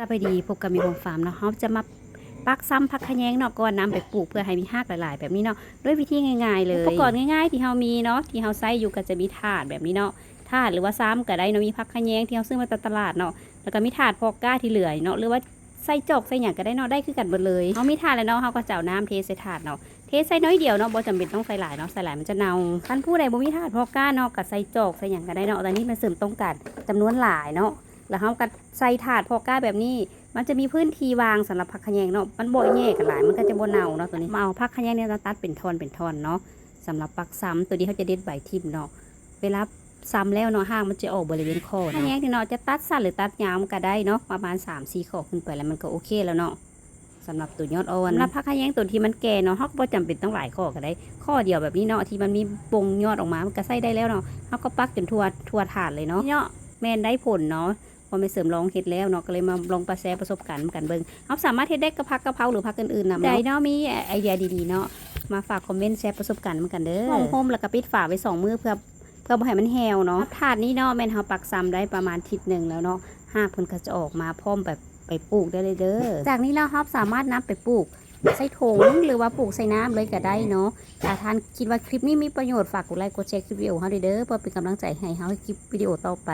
ສະບາຍດີ ພົບກັບມີໂຮມຟາມເນາະ. ເຮົາຈະມາປັກຊຳຜັກຂະແຍງເນາະ ກ່ອນນຳໄປປູກ ເພື່ອໃຫ້ມີຮາກຫຼາຍໆ ແບບນີ້ເນາະ ດ້ວຍວິທີງ່າຍໆ ເລີຍ. ອຸປະກອນງ່າຍໆ ທີ່ເຮົາມີເນາະ ທີ່ເຮົາໃຊ້ຢູ່ກໍຈະມີຖາດແບບນີ້ເນາະ ຖາດ ຫຼືວ່າຊາມກໍໄດ້ເນາະ ມີຜັກຂະແຍງທີ່ເຮົາຊື້ມາຈາກຕະຫຼາດເນາະ ແລ້ວກໍມີຖາດຟອກກ້າທີ່ເຫຼືອເນາະ ຫຼືວ່າໃສ່ຈອກໃສ່ຫຍັງກໍໄດ້ເນາະ ໄດ້ຄືກັນເບິດເລີຍ. ເຮົາມີຖາດແລ້ວເນາະ ເຮົາກໍຈະເອົານ້ຳເທໃສ່ຖາດເນາະ ເທໃສ່ໜ້ອຍດຽວເນາະ ບໍ່ຈຳເປັນຕ້ອງໃສ່ຫຼາຍເນາະ ໃສ່ຫຼາຍມັນຈະເນົ່າ. ຄັນຜູ້ໃດບໍ່ມີຖາດຟອກກ້າເນາະ ກໍໃສ່ຈອກໃສ່ຫຍັງກໍໄດ້ເນາະ ແຕ່ນີ້ມັນເສີມຕ້ອງການຈຳນວນຫຼາຍເນາະ. ແລ້ວເຮົາກໍໃສ່ຖາດຟອກກ້າແບບນີ້ ມັນຈະມີພື້ນທີ່ວ່າງສຳລັບຜັກຂະແຍງເນາະ ມັນບໍ່ແຍກກັນຫຼາຍ ມັນກໍຈະບໍ່ເນົ່າເນາະ. ຕົວນີ້ມາເອົາຜັກຂະແຍງນີ້ມາຕັດເປັນທ່ອນເປັນທ່ອນເນາະ ສຳລັບປັກຊຳ. ຕົວນີ້ເຮົາຈະເດັດໃບຖິ້ມເນາະ ເວລາຊຳແລ້ວເນາະ ຮາກມັນຈະອອກບໍລິເວນຂໍ້ເນາະ. ຂະແຍງນີ້ເນາະ ຈະຕັດສັ້ນ ຫຼື ຕັດຍາວມັນກໍໄດ້ເນາະ ປະມານສາມສີ່ຂໍ້ຂຶ້ນໄປ ແລ້ວມັນກໍໂອເຄແລ້ວເນາະ ສຳລັບຕົວຍອດອ່ອນ. ສຳລັບຜັກຂະແຍງຕົວທີ່ມັນແກ່ເນາະ ເຮົາກໍບໍ່ຈຳເປັນຕ້ອງຫຼາຍຂໍ້ກໍໄດ້ ຂໍ້ດຽວແບບນີ້ເນາະ ທີ່ມັນມີປົ່ງຍອດອອກມາ ມັນກໍໃຊ້ໄດ້ແລ້ວເນາະ. ເຮົາກໍປັກຈົນທົ່ວ ທົ່ວຖາດເລີຍເນາະ. ເນາະ ແມ່ນໄດ້ຜົນເນາະ ເພາະແມ່ເສີມລອງເຮັດແລ້ວເນາະ ກໍເລີຍມາລອງປະແຊປະສົບການນຳກັນເບິ່ງ. ເຮົາສາມາດເຮັດໄດ້ກັບຜັກກະເພາ ຫຼື ຜັກອື່ນໆນຳເນາະ. ໃດເນາະ ມີໄອເດຍດີໆເນາະ ມາຝາກຄອມເມັນແຊປະສົບການນຳກັນເດີ. ຫ້ອງໂຮມ ແລ້ວກໍປິດຝາໄວ້ສອງມື້ ເພື່ອ ເພື່ອບໍ່ໃຫ້ມັນແຫ້ວເນາະ. ຖາດນີ້ເນາະ ແມ່ນເຮົາປັກຊຳໄດ້ປະມານທິດໜຶ່ງແລ້ວເນາະ ຮາກເພິ່ນກໍຈະອອກມາພ້ອມແບບໄປປູກໄດ້ເລີຍເດີ. ຈາກນີ້ແລ້ວເຮົາສາມາດນຳໄປປູກໃສ່ຖົງ ຫຼືວ່າປູກໃສ່ນ້ຳເລີຍກໍໄດ້ເນາະ. ຖ້າທ່ານຄິດວ່າຄລິບນີ້ມີປະໂຫຍດ ຝາກກົດໄລກົດແຊຄລິບວິດີໂອເຮົາເດີ ເພື່ອເປັນກຳລັງໃຈໃຫ້ເຮົາເຮັດຄລິບວິດີໂອຕໍ່ໄປ.